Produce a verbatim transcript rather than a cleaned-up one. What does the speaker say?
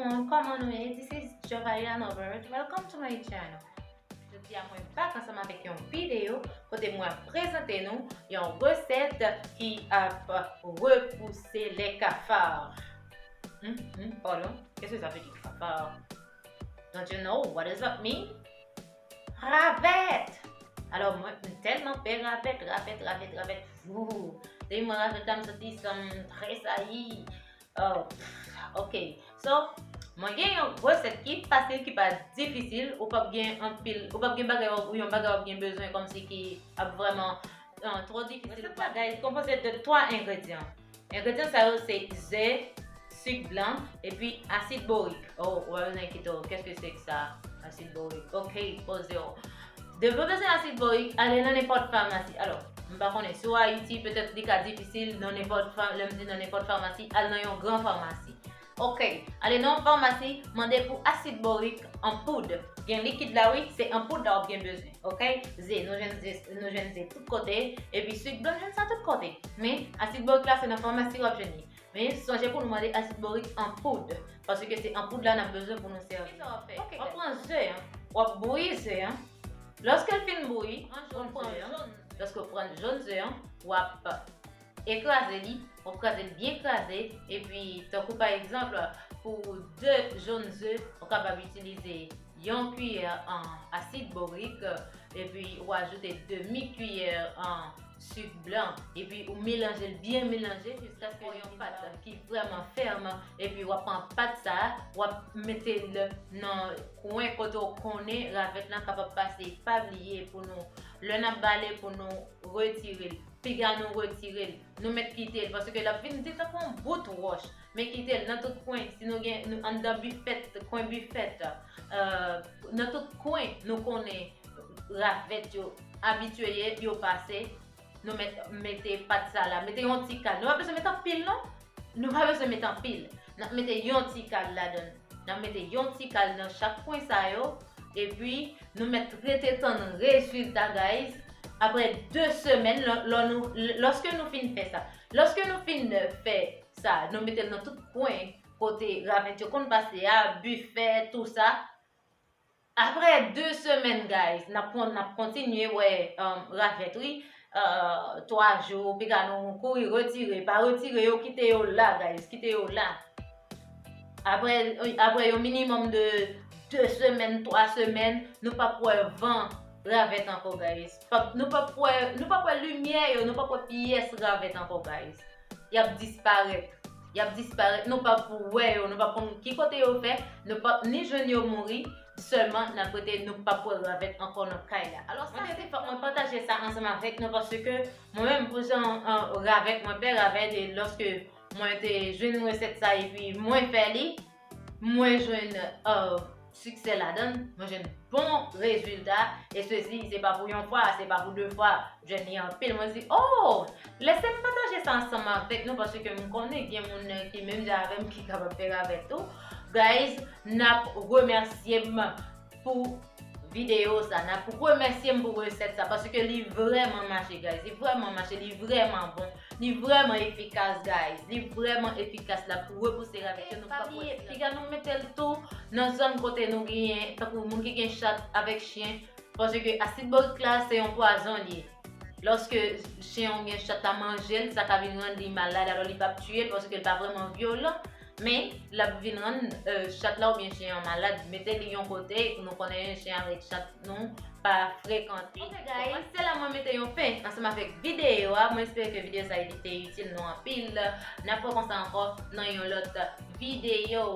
Kòman nou ye? This is Jovalia Norbert. Welcome to my channel. Jodi a mwen back ansanm avèk yon videyo kote mwen ap prezante nou yon resèt ki ap repouse les cafards. Hmm, hmm, pardon, qu'est-ce que ça veut dire cafard? Don't you know what does that mean? Ravèt! Alò mwen, m tèlman pè ravèt, ravèt, ravèt, ravèt. Wou! Depi mwen ravèt la, m santi san m tresayi. Oh, pff, ok. So, mwen gen yon resèt ki fasil, ki pa difisil. Ou p ap gen anpil, ou p ap gen bagay, ou yon bagay w ap gen bezwen kòmsi ki ap vrèman, uh, twò difisil. Resèt la, guys, konpoze de twa engredyan. Engredyan sa yo se ze, sik blan, epi asid borik. Oh, ou pa bezwen enkyete w, qu'est-ce que c'est que ça? Asid borik. Ok, poze w. Depi w bezwen asid borik, ale nan nenpòt famasi. Alò, m pa konnen, si w Ayiti, petèt li ka difisil nan nenpòt fa-, lè m di nan nenpòt famasi, al nan yon gran famasi. Ok, ale nan yon famasi, mande pou asid borik an poud. Gen likid la, wi, se an poud la w ap gen bezwen. Ok? Ze, nou jwenn ze, nou jwenn ze tout kote, epi sik blan, nou jwenn sa tout kote. Men, asid borik la, se nan famasi w ap jwenn li. Men, sonje pou nou mande asid borik an poud, paske se an poud la n ap bezwen pou nou sèvi. Kisa w ap fè? Ok, w ap pran ze an, w ap bouyi ze an. Lòske l fin bouyi, ou pran, lòske w pran jòn ze an, w ap ekraze li, w ap kraze l byen kraze, epi tankou pa egzanp, pou de jòn ze, ou kapab itilize yon kiyè an asid borik, epi ou ajoute demi kiyè an sik blan, epi ou melanje l byen melanje jiskaske yon pat ki vrèman fèm, epi w ap pran pat sa, w ap mete l nan kwen kote w konnen ravèt lan kapab pase. Pa bliye pou nou, lè n ap bale pou nou retire l, piga nou retire l, nou mèt kite l, paske l ap vin di tankou yon bout wòch. Men kite l nan tout kwen, si nou gen, nou anndan bifèt, kwen bifèt, euh, nan tout kwen nou konnen ravèt yo abitye ye, yo pase, nou mèt mete pat sa la, mete yon ti kal. Nou pa bezwen mete anpil non, nou pa bezwen mete anpil. N ap mete yon ti kal ladan l. N ap mete yon ti kal nan chak kwen sa yo, epi nou mèt rete tann rezilta, guys. Apre de semèn, lò, lò nou, lòske nou fin fè sa, lòske nou fin fè sa, nou mete l nan tout kwen kote ravèt yo konn pase a, bifè, tou sa. Apre de semèn, guys, n ap kon-, n ap kontinye wè, um, ravèt, wi. Uh, twa jou, piga nou kouri retire, pa retire yo, kite yo la, guys, kite yo la. Apre, apre yon minimòm de de semèn, twa semèn, nou p ap wè van ravèt ankò, guys. P ap, nou p ap wè, nou p ap wè limyè yo, nou p ap wè pyès ravèt ankò, guys. Y ap disparèt. Y ap disparèt. Nou p ap wè yo, nou p ap konn ki kote yo fè, nou p ap ni jwenn yo mouri, sèlman n ap rete, nou p ap wè ravèt ankò nan kay la. Alò, sa se fòk mwen pataje sa ansanm avèk nou, paske mwen menm, pou jan, an, ravèt, mwen pè ravèt, e lòske mwen te jwenn resèt sa epi mwen fè li, mwen jwenn, euh, siksè ladan l, mwen jwenn bon rezilta, e sesi, se pa pou yon fwa, se pa pou de fwa, jwenn li anpil, mwen di, oh, lese m pataje sa ansanm avèk nou, paske m konnen gen moun ki menm jan avè m ki kapab fè ravèt tou. Guys, n ap remèsye m pou videyo sa, n ap remèsye m pou resèt sa, paske li vrèman mache, guys, li vrèman mache, li vrèman bon. Li vrèman efikas, guys. Li vrèman efikas, l ap repouse ravèt yo, nou p ap wè. Pa bliye, piga nou mete l tou nan zòn kote nou genyen, tankou moun ki gen chat avèk chen, paske asid borik la, se yon pwazon li ye. Lòske chen ou byen chat la manje l, sa ka vin rann li malad, alò li p ap tiye l, paske l pa vrèman vyolan, men l ap vin rann, euh, chat la oubyen chen an malad. Mete li yon kote, nou konnen chen avèk chat nou pa frekante. Ok, guys, se la mwen mete yon fen ansanm avèk videyo a. Mwen espere ke videyo sa te itil nou anpil. N ap wè konsa ankò nan yon lòt videyo.